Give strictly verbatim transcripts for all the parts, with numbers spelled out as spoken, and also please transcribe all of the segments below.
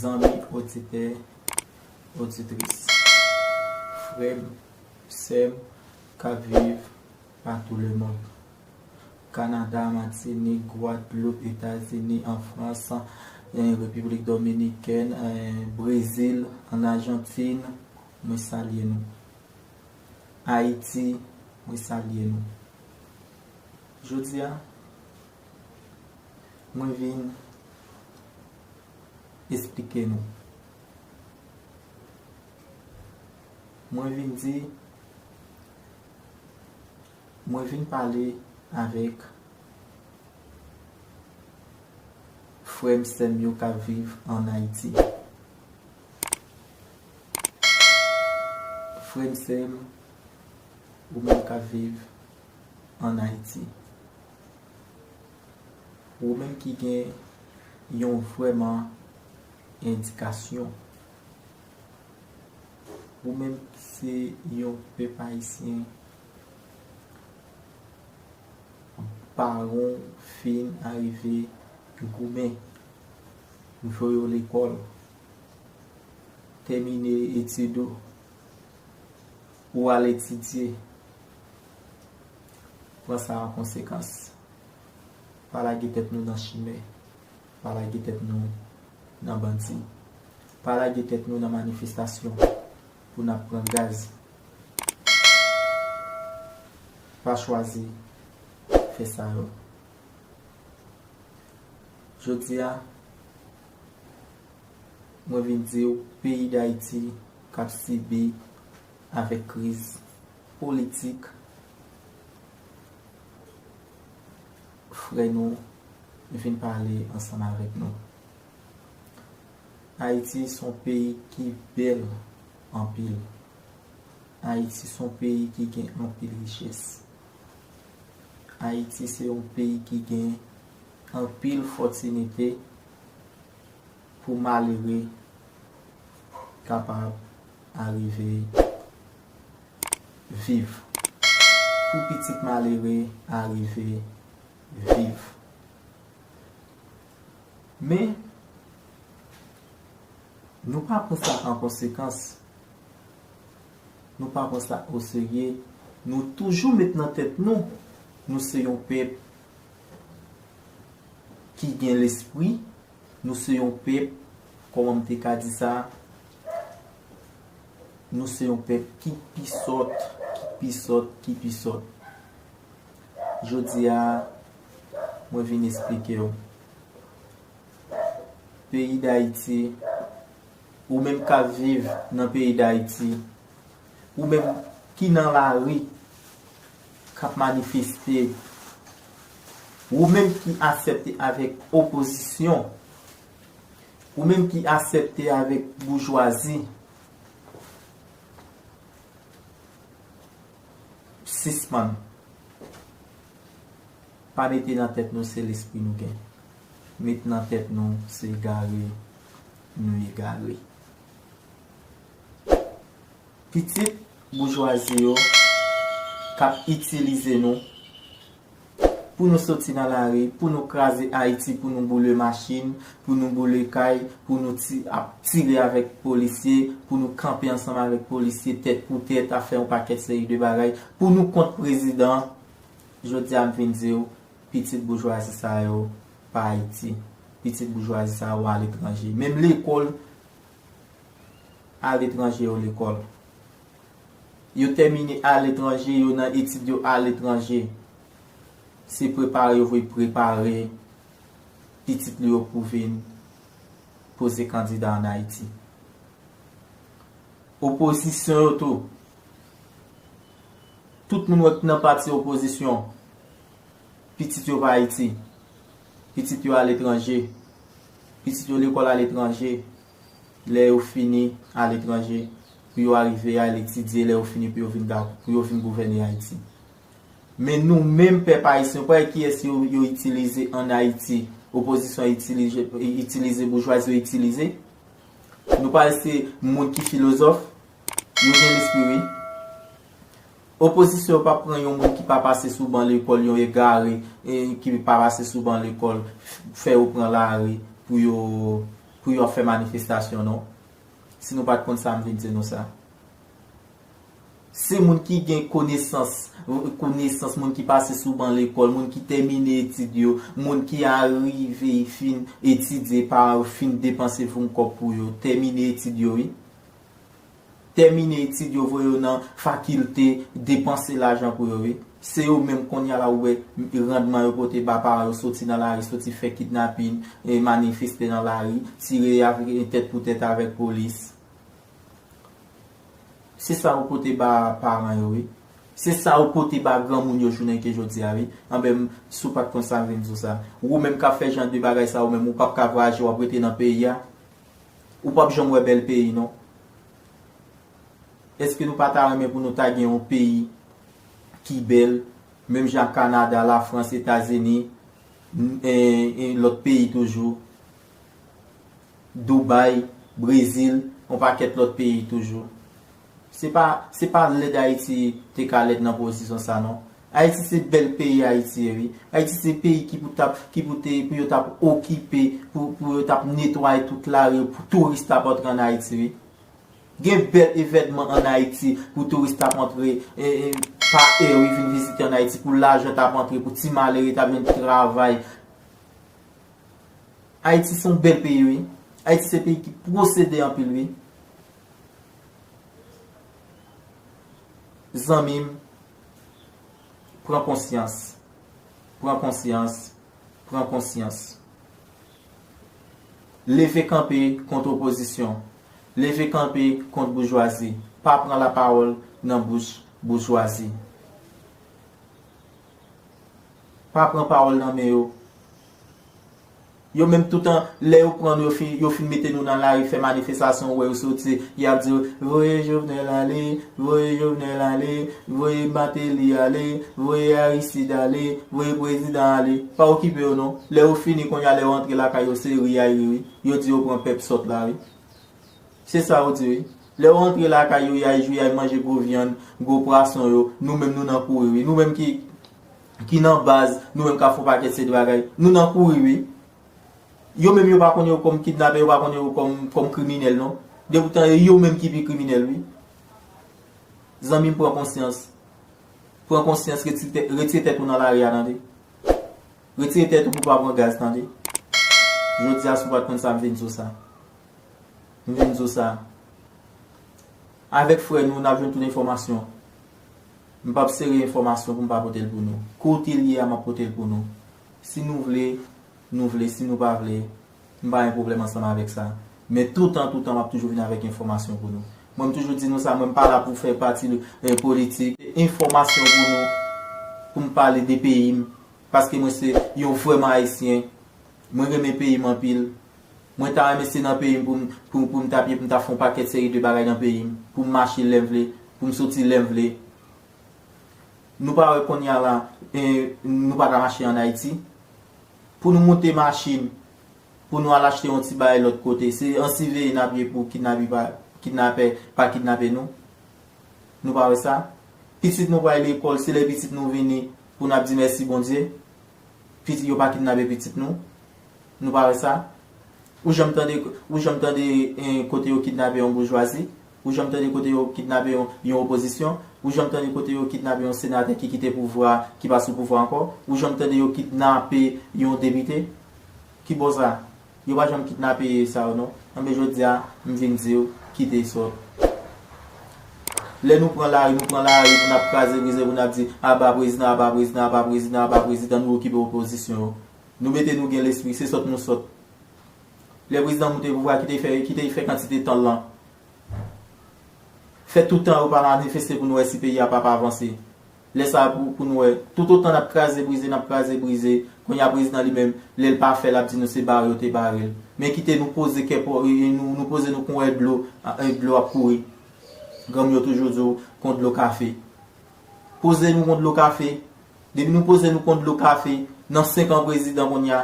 Zanmi oditè, oditris, frè m, sè m k ap viv patou lemonn. Kanada, Matinik, Gwadloup, Etazini, an Frans, eh, Repiblik Dominikèn, eh, Brezil, ann Ajantin, mwen salye nou. Ayiti, mwen salye nou. Jodi a, mwen vin esplike nou. Mwen vin di, mwen vin pale avèk frè m, sè m yo k ap viv ann Ayiti. Frè m, sè m, ou menm k ap viv ann Ayiti. Ou menm ki gen yon vrèman endikasyon. Ou menm ki se yon pèp ayisyen, paran w fin arive goumen, voye w lekòl, tèmine etid ou, ou al etidye, pran sa an konsekans. Pa lage tèt nou nan chimè. Pa lage tèt nou nan bandi. Pa lage tèt nou nan manifestasyon pou n ap pran gaz. Pa chwazi fè sa yo. Jodi a, mwen vin di w, peyi Dayiti k ap sibi avèk kriz politik, frè nou vin pale ansanm avèk nou. Ayiti se yon peyi ki bèl anpil. Ayiti se yon peyi ki gen anpil richès. Ayiti se yon peyi ki gen anpil fòtinite pou malere kapab arive viv. Pou pitit malere arive viv. Men, nou pa pran sa an konsekans. Nou pa pran sa oserye. Nou toujou met nan tèt nou, nou se yon pèp ki gen lespri, nou se yon pèp, kòman m te ka di sa, nou se yon pèp ki pi sòt, ki pi sòt, ki pi sòt. Jodi a, mwen vin esplike w. Peyi Dayiti, ou menm k ap viv nan peyi Dayiti, ou menm ki nan lari, k ap manifeste, ou menm ki aksepte avèk opozisyon, ou menm ki aksepte avèk boujwazi, sispann. Pa mete nan tèt nou se lespri nou gen. Met nan tèt nou se egare nou egare. Pitit boujwazi yo k ap itilize nou pou nou soti nan lari, pou nou kraze Ayiti, pou nou boule machin, pou nou boule kay, pou nou ti-, ap tire avèk polisye, pou nou kanpe ansanm avèk polisye, tèt pou tèt, ap fè yon pakèt seri de bagay, pou nou kont prezidan. Jodi a, m vin di w, pitit boujwazi sa yo pa Ayiti. Pitit boujwazi sa yo aletranje. Menm lekòl, aletranje yo lekòl. Yo tèmine aletranje, yo nan etid yo aletranje. Se prepare yo vle prepare pitit li yo pou vin poze kandida ann Ayiti. Opozisyon yo tou. Tout moun wè k nan pati opozisyon. Pitit yo pa Ayiti. Pitit yo aletranje. Pitit yo lekòl aletranje. Lè yo fini aletranje, pou yo arive al etidye, lè yo fini pou yo vin da-, pou yo vin gouvène Ayiti. Men nou menm pèp ayisyen, pa kiyès yo, yo itilize ann Ayiti, opozisyon itilize, itilize, boujwazi yo itilize. Nou pa se moun ki filozòf, yo gen lespri wi. Opozisyon yo p ap pran yon moun ki pa pase sou ban lekòl, yon egare, e, ki pa pase sou ban lekòl, f-, fè yo pran lari pou yo pou yo ap fè manifestasyon, non. Si nou pa t konn sa, m vin di nou sa. Se moun ki gen konesans, konesans, moun ki pase sou ban lekòl, moun ki tèmine etid yo, moun ki arive fin etidye, paran yo fin depanse fon kòb pou yo, tèmine etid yo, wi. Tèmine etid yo, voye yo nan fakilte, depanse lajan pou yo, wi. Se yo menm kounye a la ou wè randman yo pote ba paran yo, soti nan lari, soti fè kidnapin, e manifeste nan lari, tire avèk tèt pou tèt avèk polis. Se sa ou pote ba paran yo, wi. Se sa ou pote ba granmoun yo jounen ke jodi a, wi. Anben, si w pa t konn sa, m vin di w sa. Ou menm k ap fè jan de bagay sa, ou menm, ou p ap ka vwayaje, w ap rete nan peyi a. Ou p ap janm wè bèl peyi, non. Èske nou pa ta renmen pou nou ta gen yon peyi ki bèl, menm jan Kanada, Lafrans, Etazini, n- e, e lòt peyi toujou, Dubai, Brezil, yon pakèt lòt peyi toujou? Se pa, se pa lèd Ayiti te ka lèd nan pozisyon sa, non. Ayiti se bèl peyi Ayiti ye, wi. Ayiti se peyi ki pou t ap, ki pou te, pou yo t ap okipe, pou, pou yo t ap netwaye tout lari, pou touris t ap antre ann Ayiti, wi. Gen bèl evènman ann Ayiti pou touris t ap antre, e, e, pa è, wi, vin vizite ann Ayiti, pou lajan t ap antre, pou ti malere t ap jwenn travay. Ayiti se yon bèl peyi, wi. Ayiti se peyi ki posede anpil, wi. Zanmi m, pran konsyans. Pran konsyans. Pran konsyans. Leve kanpe kont opozisyon. Leve kanpe kont boujwazi. Pa pran lapawòl nan bouch boujwazi. Pa pran pawòl nan men yo. Yo menm toutan, lè yo pran nou, yo fin, yo fin mete nou nan lari, fè manifestasyon, ou wè yo soti, y ap di, voye Jovenel ale, voye Jovenel ale, voye Martelly ale, voye Aristide ale, voye prezidan ale. Pa okipe yo non. Lè yo fini kounye a, lè yo antre lakay yo, se ri y ay ri, wi. Yo di yo pran pèp sòt la, wi. Se sa yo di, wi. Lè yo antre lakay yo, y ay jwi, y ay manje gwo vyann, gwo pwason yo. Nou menm, nou nan kouri, wi. Nou menm ki, ki nan baz, nou menm k ap fè yon pakèt seri de bagay. Nou nan kouri, wi. Yo menm, yo pa konnen yo kòm kidnapè, yo pa konnen yo kòm, kòm kriminèl, non. Depoutan, e yo menm ki pi kriminèl, wi. Zanmi m, pran konsyans. Pran konsyans, retire tè- retire tèt ou nan lari a, tande. Retire tèt ou pou pa pran gaz, tande. Jodi a, si w pa t konn sa, m vin di w sa. M vin di w sa. Avèk frè nou, n ap jwenn tout enfòmasyon. M p ap sere enfòmasyon pou m pa pote l pou nou. Kote l ye a, m ap pote l pou nou. Si nou vle, nou vle. Si nou pa vle, m pa gen pwoblèm ansanm avèk sa. Men toutan, toutan, m ap toujou vin avèk enfòmasyon pou nou. Mwen, m toujou di nou sa, mwen, m pa la pou fè pati, eh, politik. Enfòmasyon pou nou, pou m pale de peyi m. Paske mwen se yon vrèman ayisyen. Mwen renmen peyi m anpil. Mwen ta renmen se nan peyi m pou m, pou, pou m ta pye, pou m ta fè yon pakèt seri de bagay nan peyi m. Pou m mache lè m vle, pou m soti lè m vle. Nou pa wè kounye a la, eh, nou pa ka mache ann Ayiti. Pou nou moute machin, pou nou al achte yon ti bagay lòt kote, se an siveye n ap ye pou kidnape pa, kidnapè pa kidnape nou. Nou pa wè sa? Pitit nou pral lekòl, se lè pitit nou vini pou n ap di mèsi Bondye. Pitit yo pa kidnape pitit nou. Nou pa wè sa? Ou janm tande, ou janm tande, eh, kote yo kidnape yon boujwazi? Ou janm tande kote yo kidnape yon, yon opozisyon? Ou janm tande kote yo kidnape yon senatè ki kite pouvwa, ki pa sou pouvwa ankò? Ou janm tande yo kidnape yon depite? Ki bò sa? Yo pa janm kidnape sa yo non. Anben jodi a, m vin di w, kite sòt. Lè nou pran lari, nou pran lari pou n ap kraze brize, pou n ap di, aba prezidan, aba prezidan, aba prezidan, aba prezidan, nou okipe opozisyon yo. Nou mete nou gen lespri, se sòt nou sòt. Lè prezidan moute pouvwa, kite fè, kite fè kantite tan l lan. Fè tout tan yo pa manifeste pou nou wè si peyi a p ap avanse. Lè sa a pou, pou nou wè. Toutotan n ap kraze brize, n ap kraze brize, kounye a prezidan li menm, lè l pa fè, l ap di nou se bare yo te bare l. Men kite nou poze kè po, e, e, nou, nou poze nou kon wè dlo, a, e, dlo ap kouri. Granm yo toujou di w, kon dlo kafe. Poze nou kon dlo kafe. Depi nou poze nou kon dlo kafe, nan senk an prezidan kounye a,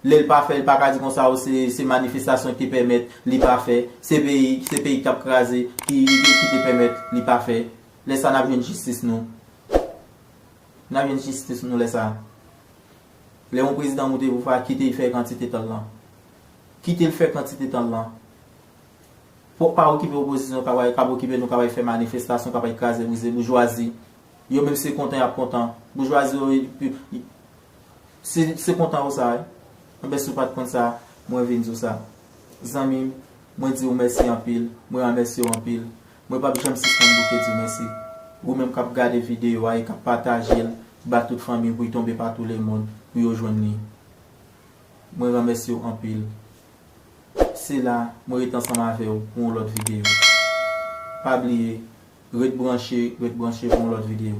lè l pa fè, l pa ka di konsa, o, se, se manifestasyon ki te pèmèt li pa fè, se peyi, se peyi k ap kraze ki, ki, ki te pèmèt li pa fè. Lè sa a, n ap jwenn jistis nou. N ap jwenn jistis nou lè sa a. Lè yon prezidan moute pouvwa, kite l fè kantite tan l lan. Kite l fè kantite tan l lan. Pòk pa okipe opozisyon, k ap, k ap okipe nou, k ap fè manifestasyon, k ap kraze brize boujwazi. Yo menm se kontan y ap kontan. Boujwazi yo, se, se kontan yo sa, wi. Anben, si w pa t konn sa, mwen vin di w sa. Zanmi m, mwen di w mèsi anpil, mwen remèsye w anpil. Mwen p ap janm sispann bouke di w mèsi. Ou menm k ap gade videyo a e k ap pataje l, ba tout fanmi w pou l tonbe patou lemonn, pou yo jwenn li. Mwen remèsye w anpil. Se la, mwen ret ansanm avè w pou yon lòt videyo. Pa bliye, ret branche, ret branche pou yon lòt videyo.